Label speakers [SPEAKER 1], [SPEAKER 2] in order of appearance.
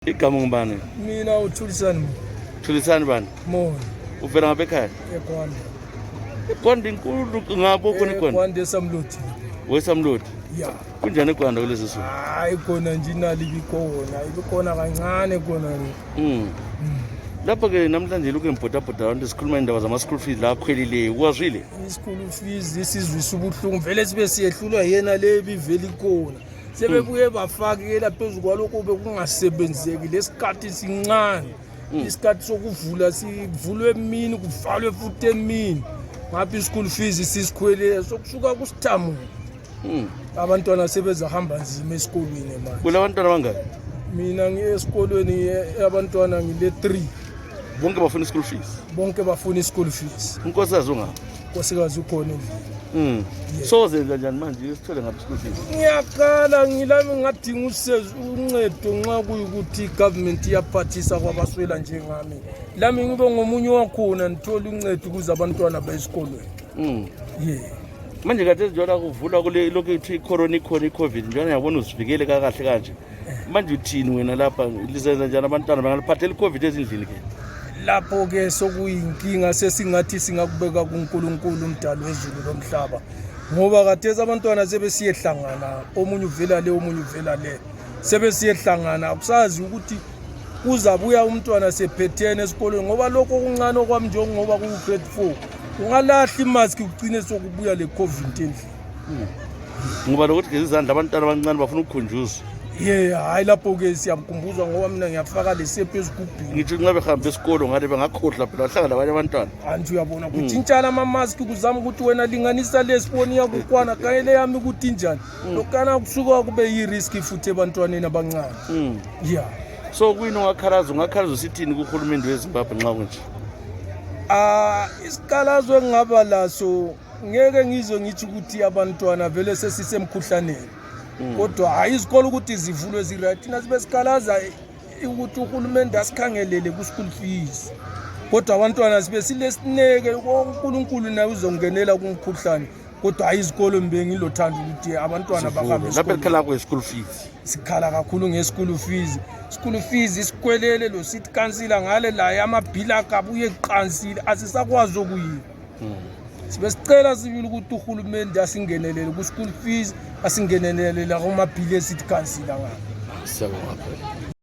[SPEAKER 1] Igama ngubani?
[SPEAKER 2] Mina uThulisa
[SPEAKER 1] Thulisani bani?
[SPEAKER 2] Mona.
[SPEAKER 1] Uvela ngabe ekhaya?
[SPEAKER 2] eKwanda.
[SPEAKER 1] eKwanda inkulu ngapho khona eKwanda.
[SPEAKER 2] eKwanda eSamloti.
[SPEAKER 1] Wesamloti.
[SPEAKER 2] Ya.
[SPEAKER 1] Kunjani eKwanda kulezi zinsuku?
[SPEAKER 2] Hayi khona nje inali ibikhona kancane khona.
[SPEAKER 1] Lapha ke namhlanje lokhu embhodabhoda abantu sikhuluma indaba zama school fees la khwelileyo. Ukwazwile?
[SPEAKER 2] School fees isizwisa ubuhlungu vele sibe siyehlulwa yena le biveli khona. Sebebuye bafakela phezulu kwalokho bekungasebenzeki lesikhathi sincane. Isikhathi sokuvula sivulwe emini kuvalwe futhi emini. Ngapha school fees sisikhwele sokusuka kusithamu. Abantwana sebezahamba nzima esikolweni manje.
[SPEAKER 1] Kulabantwana bangaki?
[SPEAKER 2] Mina ngiyesikolweni abantwana ngile 3.
[SPEAKER 1] Bonke bafuna school fees.
[SPEAKER 2] Bonke bafuna school fees.
[SPEAKER 1] Unkosikazi ungaphi?
[SPEAKER 2] Unkosikazi ukhona endlini.
[SPEAKER 1] So zenza njani manje isithole ngaphi school fees?
[SPEAKER 2] Ngiyakhala ngilami ngadinga uncedo nxa kuyukuthi government iyaphathisa kwabaswela njengami. Lami ngibe ngomunye wakhona nithola uncedo kuze abantwana bayesikolweni.
[SPEAKER 1] Manje kade njengoba kuvulwa kule lokho ithi corona i-COVID njalo yabona usivikele kahle kanje. Manje uthini wena lapha lizenza njani abantwana bangaliphathela i-COVID ezindlini ke?
[SPEAKER 2] Lapho ke sokuyinkinga sesingathi singakubeka kuNkulunkulu umdali wezulu lomhlaba. Ngoba kade abantwana sebesiyehlangana, omunye uvela le omunye uvela le. Sebesiyehlangana akusazi ukuthi kuzabuya umntwana sephethene esikolweni ngoba lokho okuncane okwami njengoba ku grade 4 ungalahla imask ugcine sokubuya le COVID endlini.
[SPEAKER 1] Ngoba lokuthi ngezizandla abantwana abancane bafuna ukukhunjuzwa.
[SPEAKER 2] Hayi lapho ke siyamkhumbuza ngoba mina ngiyafaka lesephe ezigubhini.
[SPEAKER 1] Ngithi nxa behamba esikolo ngale bengakhohlwa phela bahlangana labanye abantwana.
[SPEAKER 2] Anti uyabona ukuthi intshana ama-mask kuzama ukuthi wena linganisa lesiboni yakukwana kanye le yami ukuthi njani. Lokana kusuka kube yi-risk futhi ebantwaneni abancane.
[SPEAKER 1] So kuyini ungakhalaza usithini kuhulumende weZimbabwe nxa kunje?
[SPEAKER 2] Isikhalazo engaba laso ngeke ngizwe ngithi ukuthi abantwana vele sesisemkhuhlaneni. Kodwa hayi izikolo ukuthi zivulwe ziright thina sibe sikhalaza ukuthi uhulumende asikhangelele ku school fees. Kodwa abantwana sibe silesineke uNkulunkulu naye uzongenela kumkhuhlane. Kodwa hayi izikolo mbe ngilothanda ukuthi abantwana bahambe
[SPEAKER 1] esikolweni. Lapha ekhala kwe school fees.
[SPEAKER 2] Sikhala kakhulu nge-school fees. School fees isikwelele lo city council ngale la yamabhili akabuye eqansile asisakwazi ukuyini. Sibe sicela sibili ukuthi uhulumende asingenelele ku school fees asingenelele la kumabhili city council ngapha.
[SPEAKER 1] Siyabonga.